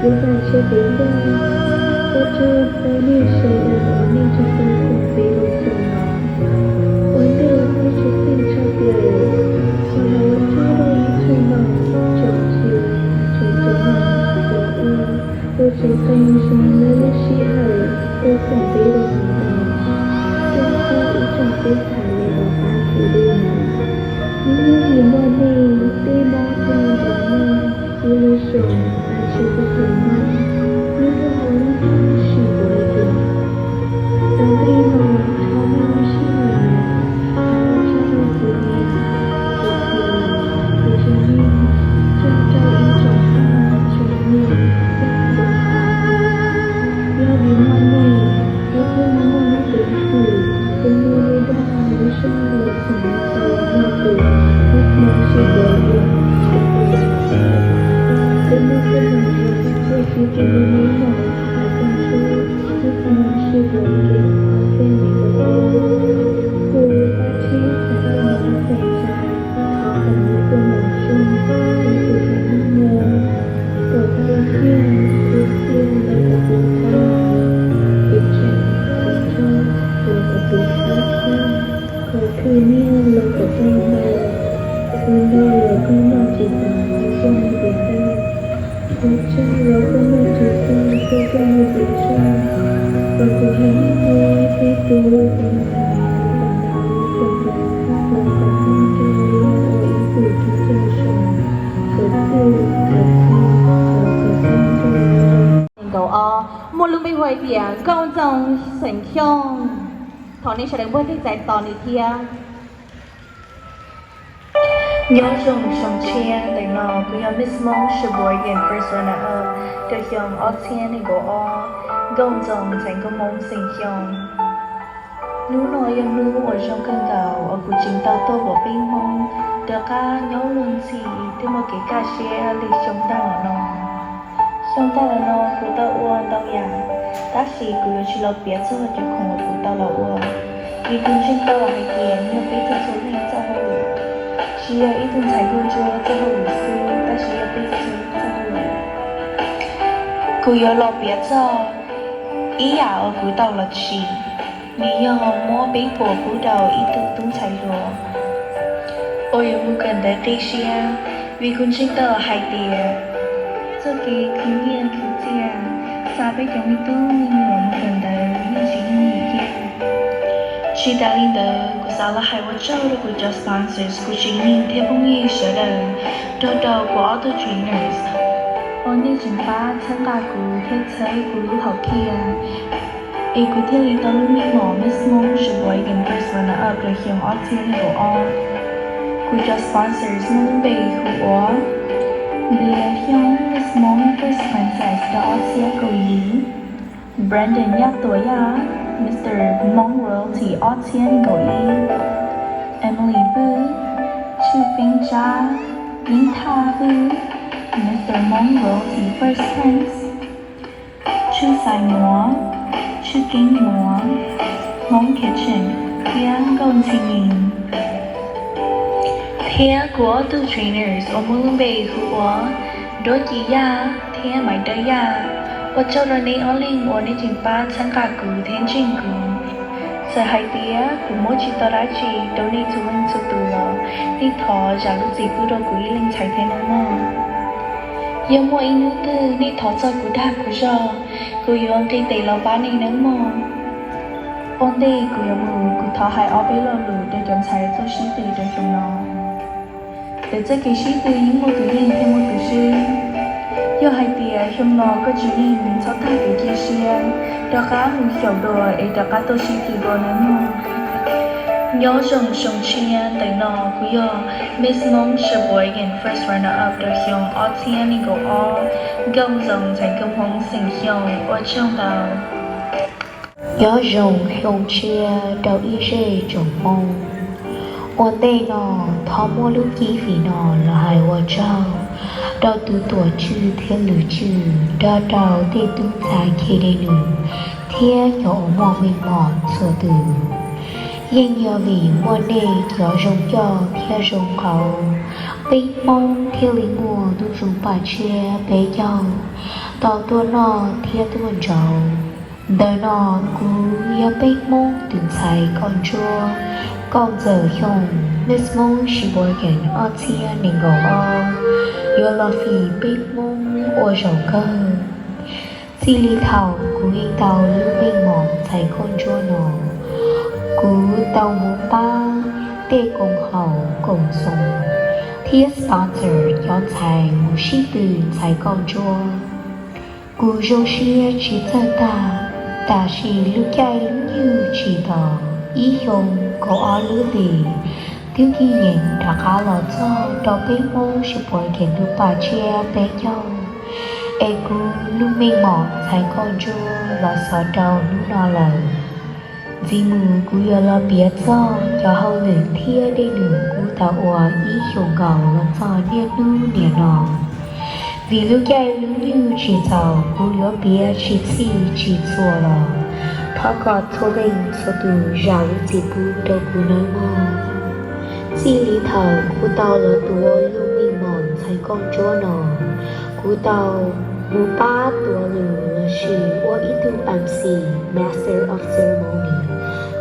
Kuv vam thiab kuv npaj, ua tsaug rau nej sawv daws uas nej tseem tau koom peb los txog no. Ua ntej peb tsuas xyeej tshaj plaws, thov los ua tsaug rau ib tsoom nom, tsoom xyw, tsoom cov nom cov ua, uas tseem qee zoo lawv lub sij hawm tuaj koom peb los mus no, thiab txhawb ib tsoom tub txhais los pab kev dej no. Hnub no vim muaj nej, peb mob thiaj li los noj, ib lub xyoo, Vajtswv kuj pab noj, hnub no ua lub hnub sib puav yeem. Tau dej no, thov nej ua siab los nyob, thov ua tsaug rau kuv niam, kuv txiv, kuv tsev neeg, tsaug rau ib tsoom phooj tsoom ywg, tsaug rau, yog vim muaj nej, peb thiaj li muaj lub peev xwm, peb muaj lub dag lub zog los koom tau muaj tus lub hmoo sib puav yeem, peb muaj txoj hmoo zoo tuaj sib tw nyob neb no, hais txog suab lub hmoo sib puav yeem ob txhiab nees nkaum ob. Kuv Paj Tshiab xav tuaj mus ua feem xav, thov kom neb kuj los zoo rau kuv tus hnub no, kom tau nyiaj, kuv txiaj los kom kuv thab, kuv tseem, kuv tsaug los kom kuv thab thiab, kom khwv nyiaj los kom tau ntau, khwv ntau los koj noj tsis tas, koj noj tsis tag, khwv tsawg los koj noj tsis tag, koj noj tsis tsawg, kom kuv haiv neeg Hmoob peb tug tau ntau, tau ntau, tau ntau, los kom noj raws li ua ib tug tub ceev xwm, kom txwj, kom txhij, kom kom txog ntua. Nees nkaum ob, muaj lub npe hu hais tias Nkauj Ntxoov xeem Xyooj. Thov nej sawv daws npuaj teg txais tos nws thiab. Nyob zoo xyoo tshiab, ntawm no kuv yog Miss Hmoob Sheboygan first runner up rau xyoo ob txhiab nees nkaum ob, Nkauj Ntxoov ntxhais nkauj Hmoob xeem Xyooj. Hnub no yog hnub uas zoo kawg nkaus uas kuv tseem tau tuaj pom peb Hmoob rov qab nyob luag ntxhi thiab muaj kev kaj siab li xyoo tag los no. Xyoo tag los no kuv tau ua ntau yam, tab sis kuv yuav tsis los piav txog cov khoom uas kuv tau los ua, vim kuv ntseeg tau los hais tias nws yog peb txhua txhua leej txoj hauj lwm, tsis yog ib tug ntxhais nkuaj ntsuab txoj hauj lwm xwb, tab sis yog peb txhua txhua leej txoj hauj lwm. Kuv yuav los piav txog ib yam uas kuv tau los tsim, nws yog muab peb puas pub rau ib tug tub ntxhais hluas uas yuav mus kawm ntawv qias siab, vim kuv ntseeg tau los hais tias txoj kev khwv nyiaj khwv txiaj xa peb cov me tub me nyuam mus kawm ntawv yeej tsis yooj yim kiag. Tsis tas li ntawd, kuv xav los hais ua tsaug rau kuv cov sponsors, kuv tsev neeg thiab phooj ywg sawv daws, nrog rau kuv ob tug trainers uas nej tseem pab txhawb nqa kuv thiab txhawb kuv lub hom phiaj, es kuv thiaj li tau lub meej mom Miss Hmoob Sheboygan first runner up rau xyoo ob txhiab nees nkaum ob. Kuv cov sponsors muaj lub npe hu ua Nplias Xyooj Miss Hmoob First Princess rau ob txhiab kaum yim, Brandon Yaj Tuam Yaj Mister Hmoob Royalty ob txhiab nees nkaum ib, Emily Pwj, Tshwj Feeb Tsab, Yeeb Thaj Pwj, Mister Hmoob Royalty First Prince, Tshwj Xais Muav, Tshwj Keeb Muav, Hmoob Kitchen, thiab Nkauj Ntxhi Nis, thiab kuv ob tug trainers uas muaj lub npe hu ua Nruab Ci Yaj thiab Maiv Dawb Yaj. Ua tsaug rau neb ob leeg uas neb tseem pab txhawb nqa kuv thiab ntseeg kuv. Txawm hais tias kuv muab tsis tau dab tsi rau nej txhua leej txhua tus los nej thov zam lub txim pub rau kuv ib leeg ntxhais thiab nawb mog. Yog muaj ib hnub twg nej thov txog kuv dag kuv zog, kuv yuav nqis tes los pab nej nawb mog. Ua ntej kuv yuav mus, kuv thov hais ob peb lo lus rau cov ntxhais tuaj sib tw rau xyoo no. Ntawm txoj kev sib tw yeej muaj tus yeej thiab muaj tus swb. Yog hais tias xyoo no koj tsis yeej, txhob tag kev cia siab, rov qab mus xyaum dua es rov qab tuaj sib tw dua nawb mog. Nyob zoo xyoo tshiab, ntawm no kuv yog Miss Hmoob Sheboygan first runner up rau xyoo ob txhiab nees nkaum ob, Nkauj Ntxoov ntxhais nkauj Hmoob xeem Xyooj, ua tsaug ntau. Nyob zoo xyoo tshiab rau ib zej tsoom Hmoob. Ua ntej no, thov muab lub cib fim no los hais ua tsaug rau tus tuam tswv thiab lwm tswv, nrog rau tej tub ntxhais K D nws thiab cov uas muaj meej mom txhua tus. Yeej yog vim muaj nej cov zoo coj thiab zoo nkauj Peb Hmoob thiaj li muaj lub zoo paj tsiab peb caug tau tuaj noj thiab tuaj ntsauv. Ntawm no kuv yog Peb Hmoob tus ntxhais Kauj Ntsuab, kaum ntxawm xyoo, Miss Hmoob Sheboygan ob txhiab nees nkaum ob, yuav los fim Peb Hmoob ua zaum kawg. Txij li thaum kuv yeej tau lub meej mom ntxhais Kauj Ntsuab no, kuv tau mus pab tej koom haum koom txoos thiab sponsor cov ntxhais mus sib tw ntxhais Kauj Ntsuab. Kuv zoo siab tsis txawj tag, tab sis lub caij lub nyoog tsis tos ib xyoo kaum ob lub hlis, twb kib yees rov qab los txog rau Peb Hmoob Sheboygan lub paj tsiab peb caug, es kuv lub meej mom ntxhais Kauj Ntsuab los xaus rau hnub no lawm. Ntxiv mus kuv yuav los piav txog cov hauj lwm thiab dej num kuv tau ua ib xyoos nkaus los txog niaj hnub niam no. Vim lub caij lub nyoog tsis txaus kuv yuav piav tsis txhij tsis txhua los thov kom txhua leej txhua tus zam lub txim pub rau kuv nawb mog. Txij li thaum kuv tau los tuav lub meej mom ntxhais Kauj Ntsuab no, kuv tau mus pab tuav lus lossis ua ib tug M C, Master of Ceremony,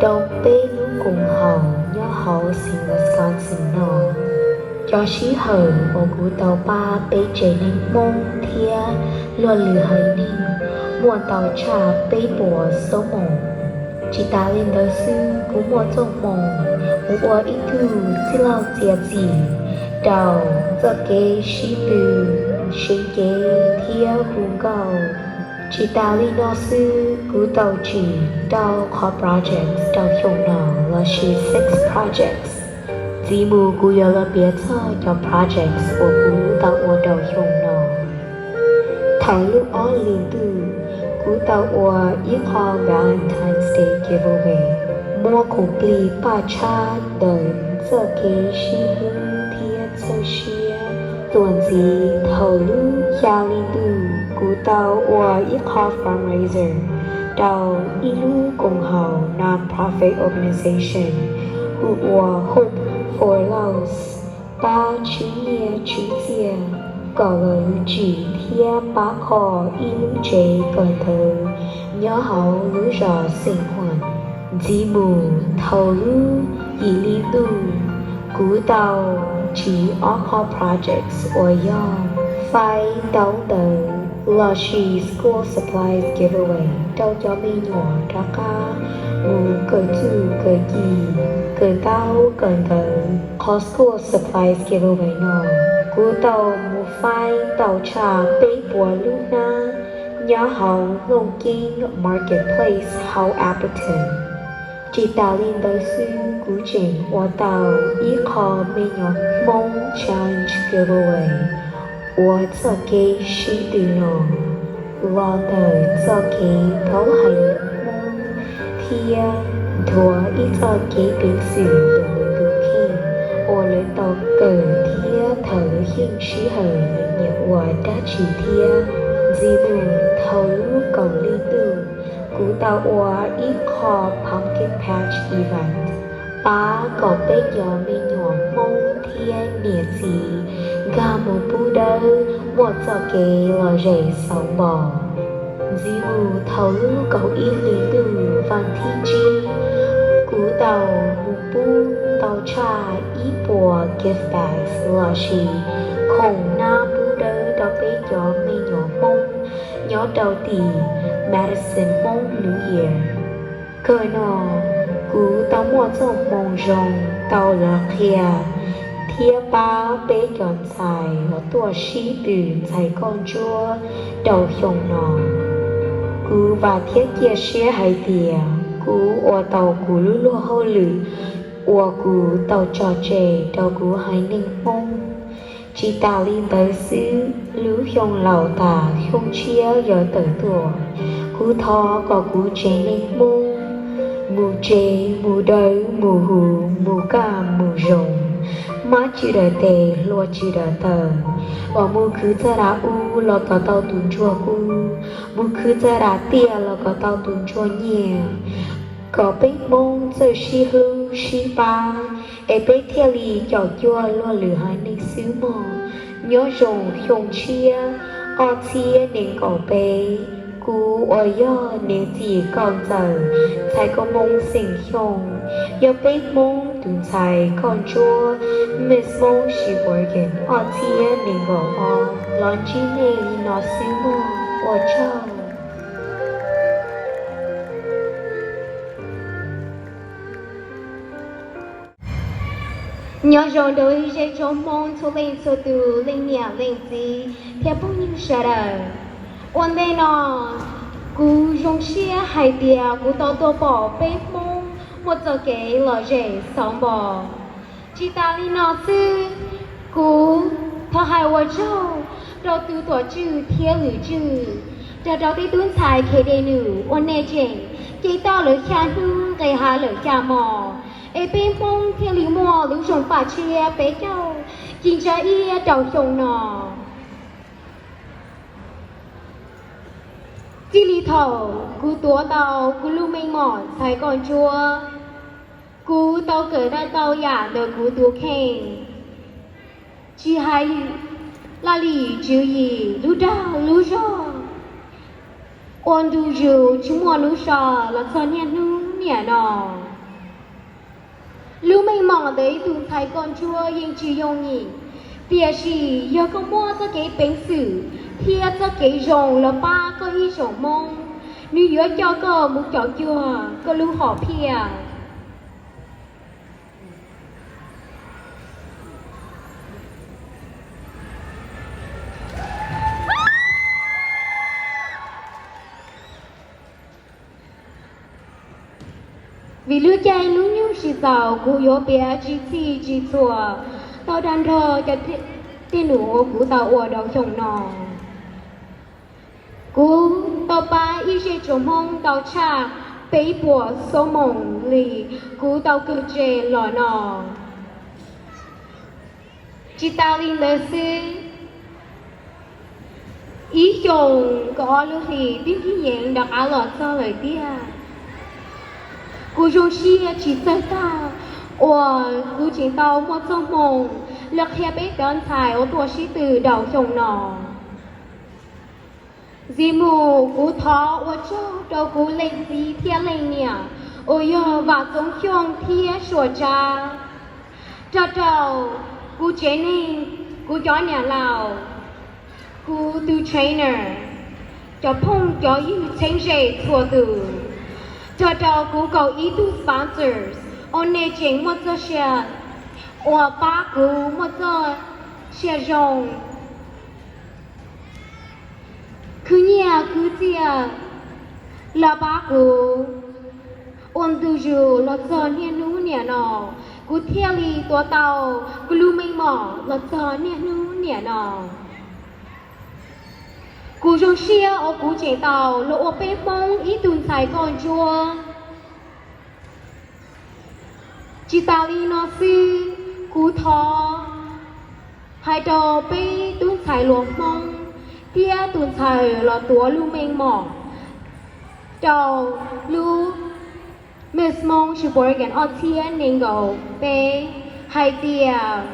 rau peb lub koom haum nyob hauv xeev Wisconsin no. Cov sij hawm uas kuv tau pab peb tsev neeg Hmoob thiab luag lwm haiv neeg muaj ntau tshaj peb puas xuab moos. Tsis tas li ntawd xwb, kuv muaj txoj hmoo mus ua ib tug txij laug txiav txim rau txoj kev sib tw, seev cev thiab hu nkauj. Tsis tas li no xwb, kuv tau tsim rau qhov projects rau xyoo no lossis six projects. Ntxiv mus kuv yuav los piav txog cov projects uas kuv tau ua rau xyoo no. Thaum lub ob hlis ntuj, kuv tau ua ib qho Valentine's Day giveaway, muab khoom plig paj tshab ntawm txoj kev sib hlub thiab txawj siab. Tuam ntxiv thaum lub xya hli ntuj, kuv tau ua ib qho fundraiser rau ib lub koom haum non-profit organization hu ua Hope for Laos, pab tswv nyiaj tswv txiaj kom lawv tsim thiab pab kho ib lub tsev kawm ntawv nyob hauv lub zos Xeem Huam. Ntxiv mus thaum lub yim hli ntuj, kuv tau tsim ob qho projects uas yog faib ntaub ntawv lossis school supplies giveaway rau cov me nyuam rov qab mus kawm txuj kawm ci, kawm ntaub kawm ntawv. Qhov school supplies giveaway no, kuv tau mus faib tau tshaj peb puas lub hnab nyob hauv Looj Keeb Marketplace hauv Appleton. Tsis tas li ntawd xwb, kuv tseem ua tau ib qho me nyuam Hmoob challenge giveaway ua txoj kev sib tw no los ntawm txoj kev paub hais lus Hmoob thiab nthuav ib txoj kev peev xwm tus tus kheej uas lawv tau kawm thiab thaum lawv yeej sij hawm nyiam nyiam ua dab tsi thiab. Ntxiv mus thaum lub kaum hli ntuj, kuv tau ua ib qho Pumpkin Patch event pab kom peb cov me nyuam Hmoob thiab niam txiv nkag mus pub dawb muaj txoj kev lom zem xauv npo. Ntxiv mus thaum lub kaum ib hli ntuj vas thib tsib, kuv tau mus pub tau tshaj ib puas gift bags lossis khoom nab pub dawb rau peb cov me nyuam Hmoob nyob rau tim Madison Hmoob New Year. Kawm no, kuv tau muaj txoj hmoo zoo tau lawv qhia thiab pab peb cov ntxhais uas tuaj sib tw ntxhais Kauj Ntsuab rau xyoo no. Kuv vam thiab cia siab hais tias kuv ua tau kuv lub luag hauj lwm uas kuv tau tso tseg rau kuv haiv neeg Hmoob. Tsis tas li ntawd xwb, lub xyoo laus tas xyoo tshiab yuav tawm tuaj, kuv thov kom kuv tsev neeg Hmoob mus tsev mus daws mus huv mus kaj mus zoo, mab tsis daws tes hlua tsis daws taw, kom mus khwv txog dab ub los kom tau tus ntsuag kub, mus khwv txog dab tiaj los kom tau tus ntsuag nyiaj, kom peb Hmoob txawj sib hlub sib pab, Es peb thiaj li caum cuag luag lwm haiv neeg xwb mog. Nyob zoo xyoo tshiab ob txhiab nees nkaum peb, kuv uas yog Neev Txim Koj Ntxawm, ntxhais Koj Hmoob xeem Xyooj, yog peb Hmoob tus ntxhais koj ntsuab, Miss Hmoob Sheboygan ob txhiab nees nkaum ob los ntsib nej li no xwb mog. Ua tsaug. Nyob zoo rau ib zej tsoom Hmoob txhua leej txhua tus, leej niam leej txiv thiab phooj ywg sawv daws. Ua ntej no, kuv zoo siab hais tias kuv tau tuaj pom peb Hmoob muaj txoj kev lom zem xauv npo. Tsis tas li no xwb, kuv thov hais ua tsaug rau tus tuam tswj thiab lwm tswj, rau rau tej tub ntxhais khev dej num uas nej tseem cev tau lawv xya hnub nqis hav lawm xya hmo, es peb Hmoob thiaj li muaj lub zoo paj tshiab peb caug ci ntsa iab rau xyoo no. Txij li thaum kuv tuav tau kuv lub meej mom ntxhais koj ntsuab, kuv tau kawm tau tau yam ntawm kuv tus kheej, tsis hais laj lim tswv yim, lub dag lub zog, ua ntu zus tsis muaj lub so los txog niaj hnub niam no. Lub meej mom ntawm ib tug ntxhais koj ntsuab yeej tsis yooj yim, tiam sis yog koj muab txoj kev peev xwm thiab txoj kev zoo los pab koj ib tsoom Hmoob, nws yuav coj koj mus caum cuag koj lub hom phiaj. Vim lub caij lub nyoog tsis txaus, kuv yuav piav tsis txhij tsis txhua tau dag nrog cov tej num uas kuv tau ua rau xyoo no. Kuv tau pab ib zej tsoom Hmoob ntau tshaj peb puas xuab moos li kuv tau kawg tseg los no. Tsis tas li ntawd xwb, ib xyoos kaum ob lub hlis twb yeej rov qab los txog lawm tiag. Kuv zoo siab tsis txawj tag uas kuv tseem tau muaj txoj hmoo los qhia peb cov ntxhais uas tuaj sib tw rau xyoo no. Ntxiv mus kuv thov ua tsaug rau kuv leej txiv thiab leej niam uas yog Vam Txoov Xyooj thiab Suam Tsab, rau rau kuv tsev neeg, kuv cov niam laus, kuv tus trainer, cov phooj cov ywg txheeb ze txhua tus, rau rau kuv kaum ib tug sponsors uas nej tseem muaj txoj sia uas pab kuv muaj txoj sia zoo, khwv nyiaj khwv txiaj los pab kuv ua ntu zus los txog niaj hnub niam no, kuv thiaj li tuav tau kuv lub meej mom los txog niaj hnub niam no. Kuv zoo siab uas kuv tseem tau los ua peb Hmoob ib tug ntxhais koj ntsuab. Tsis tas li no xwb, kuv thov hais rau peb tub ntxhais hluas Hmoob thiab tus ntxhais los tuav lub meej mom rau lub Miss Hmoob Sheboygan ob txhiab nees nkaum peb hais tias,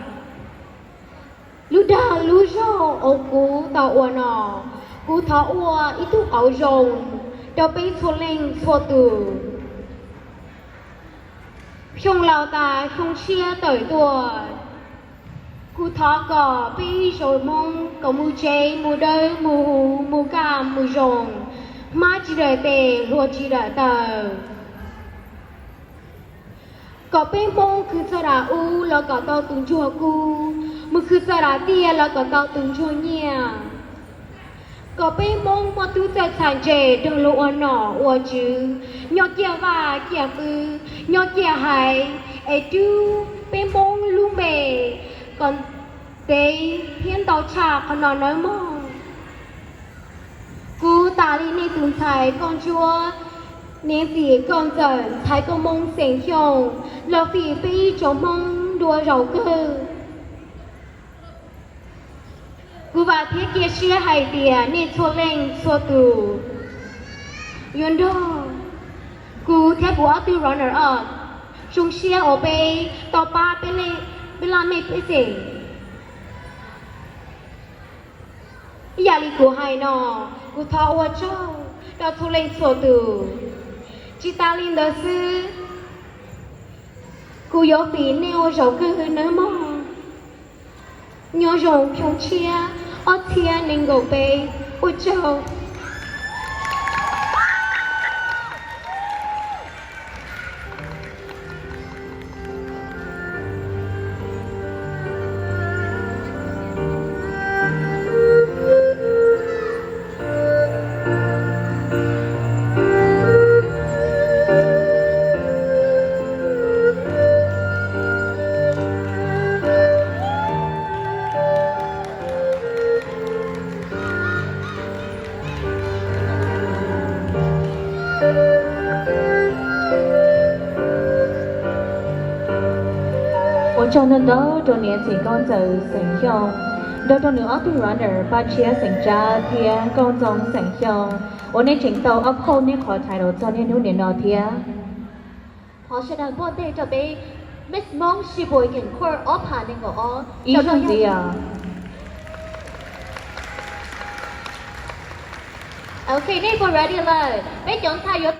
lub dag lub zog uas kuv tau ua no, kuv thov ua ib tug qauv zoo rau peb txhua leej txhua tus. Xyoo laus tas xyoo tshiab tawm tuaj, kuv thov kom peb ib tsoom Hmoob kom mus tsev mus dawb mus huv mus kaj mus zoo, hmab tsis daws tes hluas tsis daws taw. Kom peb Hmoob khwv txog dam ub los kom tau tus ntsuag kub, mus khwv txog dam tiaj los kom tau tus ntsuag nyiaj. Kom peb Hmoob muaj tub txawj txhais ntse nrog luag ua nom ua tswv, nyob ciaj vaj ciaj txwv, nyob ciaj haiv, es rub peb Hmoob lub npe kom ntev thiab ntau tshaj qhov no nawb mog. Kuv tas li nej tus ntxhais koj ntsuab, Neev Txim Koj Ntxawm, ntxhais koj Hmoob xeem Xyooj, los fim peb ib tsoom Hmoob dua zaum kawg. Kuv vam thiab cia siab hais tias nej txhua leej txhua tus yuav nrog kuv thiab kuv ob tug runner up Zoo siab uas peb tau pab peb laj mej pej xeem. Ib yam li kuv hais no, kuv thov ua tsaug rau txhua leej txhua tus. Tsis tas li ntawd xwb, kuv yuav fim nej ua zaum kawg nawb mog. Nyob zoo xyoo tshiab ob txhiab nees nkaum peb, ua tsaug. Ua tsaug ntau ntau rau niam txiv nkauj ntxawm xeem Xyooj, nrog rau nws ob tug runner Paj Tshiab xeem Tsab thiab Nkauj Ntxoo xeem Xyooj, uas nej tseem tau uphold nej qhov title txog niaj hnub nim no thiab. Thov sawv daws npuaj ntej rau peb Miss Hmoob Sheboygan Court ob phav nees nkaum ob ib zaug ntxiv os. Ok, nej puas ready lawm? Peb cov ntxhais yuav